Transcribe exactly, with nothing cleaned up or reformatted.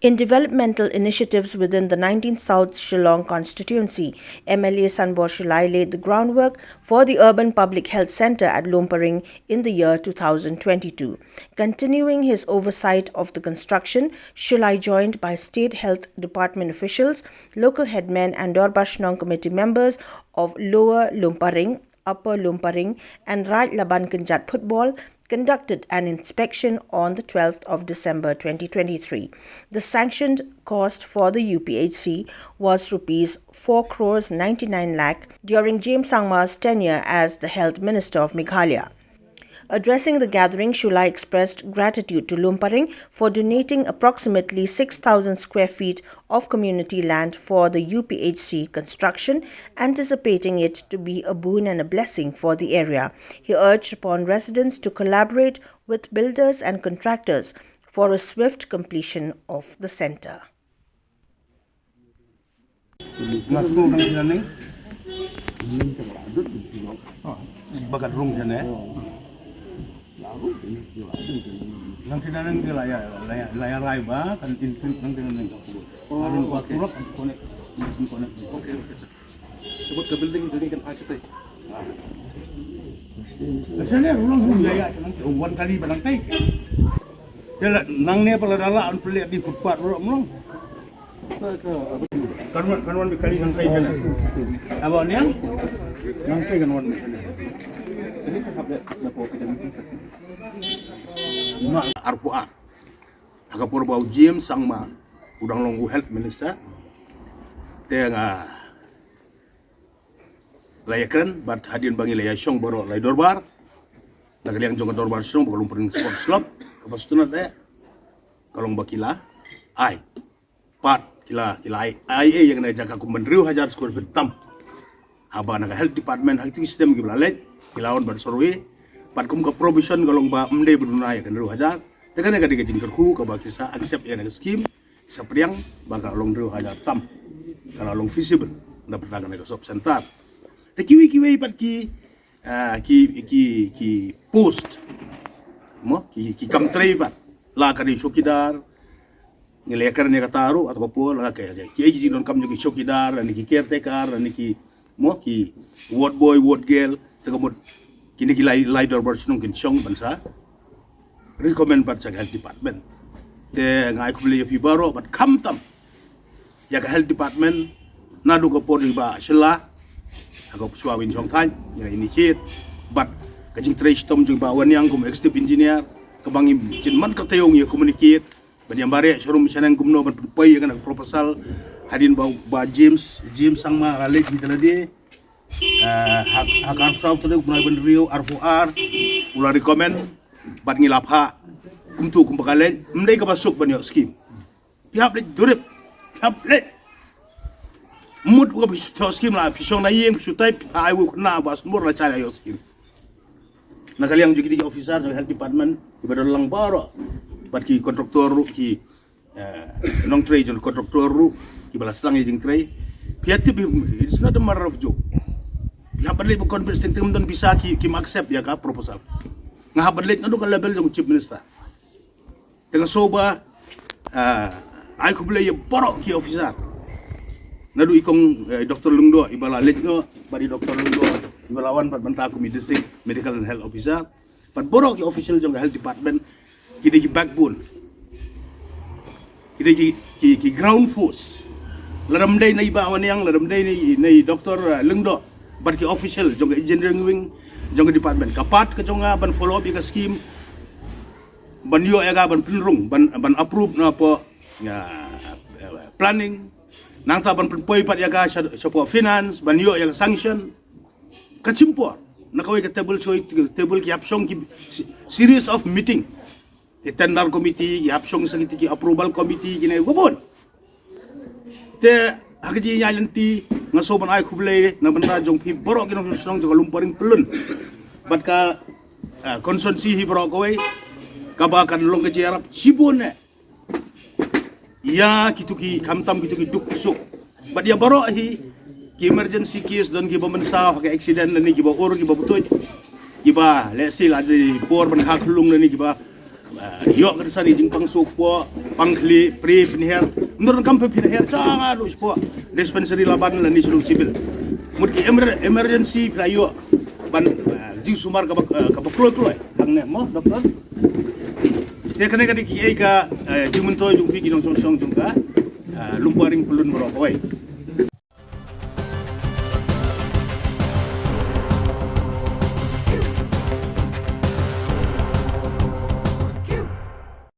In developmental initiatives within the nineteenth South Shillong constituency, M L A Sanbor Shullai laid the groundwork for the Urban Public Health Centre at Lumparing in the year two thousand twenty-two. Continuing his oversight of the construction, Shullai, joined by State Health Department officials, local headmen and Dorbar Shnong committee members of Lower Lumparing, Upper Lumparing and Raj Laban Kynjat Phutbol, conducted an inspection on the twelfth of December twenty twenty-three. The sanctioned cost for the U P H C was rupees four crores ninety-nine lakh during James Sangma's tenure as the Health Minister of Meghalaya. Addressing the gathering, Shullai expressed gratitude to Lumparing for donating approximately six thousand square feet of community land for the U P H C construction, anticipating it to be a boon and a blessing for the area. He urged upon residents to collaborate with builders and contractors for a swift completion of the centre. Nga sngewthuh nang sngewthuh nang. Bakat rung sngewthuh. Nang sngewthuh nang la ïa, la ïa, la ïa rai ba kan include nang sngewthuh nang. Arun kwa kurok, connect, connect. Okay, okay, sir. Sebut ke building, building kan high state. Sngewthuh nang ïa ïa nang wan kali ba nang tai. Nangne pala dala an pelik di footpath rok mlong. Kan wan, kan wan kali nang kai kan. Aba niang? Nang kai kan wan. Ma arphuh ar. Ha ka por ba u James Sangma u dang long u health minister. Te nga la ïakren bad hadien ba ngi la ïashong baroh lai dorbar. Na ka liang jong ka dorbar shnong ba ka Lumparing Sports Club kaba sdang eh. Ka long ba ki la ai pat ki la, ki la ai, ai, ai ïa kane ka jaka kum ban hynriew hajar square feet tam. Haba na ka health department ha kito ki snem kiba la leit ki la wan ban survey. Pat kum ka provision ka long ba ym dei ba duna ïa ka hynriew hajar. Te kane ka dei ka jingkyrkhu kaba ki sa accept ïa kane ka scheme. Ki sa pdiang ba ka long hynriew hajar tam. Ka la long feasible na bynta kane ka sub center. Te kiwei kiwei pat ki, ah, ki, ki, ki post, mo, ki, ki kam trei pat. La ka dei chowkidar, ngi la ïakren ïa kata ruh, hato ka por la ka, ki, ki, ki jingdonkam jong ki chowkidar lane ki caretaker lane ki, mo, ki ward boy, ward girl. Te ka mut kine ki lai, lai dorbar shnong kin shong ban sa recommend pat sha ka health department. Te nga ai khublei ïa phi baroh bad khamtam ïa ka health department naduh ka por ba shylla ha ka shuwa ba in shong thaiñ, ïa initiate bad ka jingtrei shitom jong Bah Wanniang kum executive engineer, kaba ngim shym man ka taïew ngi ïa communicate ban ïa mareh sharum shaneng kumno ban pynpoi ïa kane ka proposal. Hadien ba, ba James, James Sangma la leit hi te lade, eh, ha, ha ka arphew saw tarik u bnai ba hynriew arphew ar u la recommend bad ngi la phah kumto kumba ka leit. Ym dei kaba suk ban ïoh scheme. Phi hap leit durip. Phi hap leit. Mut u ka phi ïoh scheme la phi shong na ïing phi shu type phi ai u khynnah ba sumur la shah la ïoh scheme. Na ka liang jong ki dei ki officer jong health department kiba don lang baroh bad ki contractor ruh ki, eh, nongtrei jong contractor ruh kiba la sdang ïa jingtrei. Phi ïa tip, it's not a matter of joke. Phi hap ban leit ban convince teng teng ym don pisa ki, kim accept ïa ka proposal. Nga hap ban leit naduh ka level jong chief minister. Te nga sngewbha, ah, ai khublei ïa baroh ki officer. Naduh i kong, eh, Doctor Lyngdoh iba la leit noh bad i Doctor Lyngdoh iba la wan bad mynta kum i district medical and health officer. Bad baroh ki official jong ka health department ki dei ki backbone. Ki dei ki, ki, ki ground force. Lada ym dei na i Bah Wanniang, lada ym dei na i, na i Doctor, eh, Lyngdoh bad ki official jong ka engineering wing jong ka department. Ka part ka jong nga ban follow up ïa ka scheme ban ïoh ïa ka ban pynrung, ban, ban approve na poh, ïa, planning. Nangta ban pynpoi pat ïa ka sha, sha poh finance, ban ïoh ïa ka sanction. Ka chim por. Na kawei ka table, sha kawei ka table ki hap shong ki se-, series of meeting. Ki tender committee, ki hap shong sa ki, ki approval committee, kine babun. Te ha ka jingïaid lynti nga sngewbha ban ai khublei na bynta jong phi baroh ki nongshong shnong jong ka Lumparing Pyllun bad ka, eh, constituency hi baroh kawei kaba kan long ka jingïarap shibun eh ïa kito ki, khamtam kito ki duk ki suk. Bad ïa baroh hi ki emergency case, don kiba mynsaw ha ka accident lane kiba ur kiba butuit, kiba lehse la dei por ban kha khyllung lane kiba, eh, ïoh ka san jingpang suk poh. pang khlieh, pre, pynhiar. Ym don kam pynhiar sha nga ruh shapoh dispensary Laban lane sha Civil. Mut ki emer- emergency phi la ïoh ban, eh, jingsumar kaba, eh, kaba kloi kloi hangne mo, doctor. Te kane ka dei kiei ka, eh, jingmyntoi jong phi ki nongshong shnong jong ka, eh, Lumpua Ring Pyllun baroh kawei.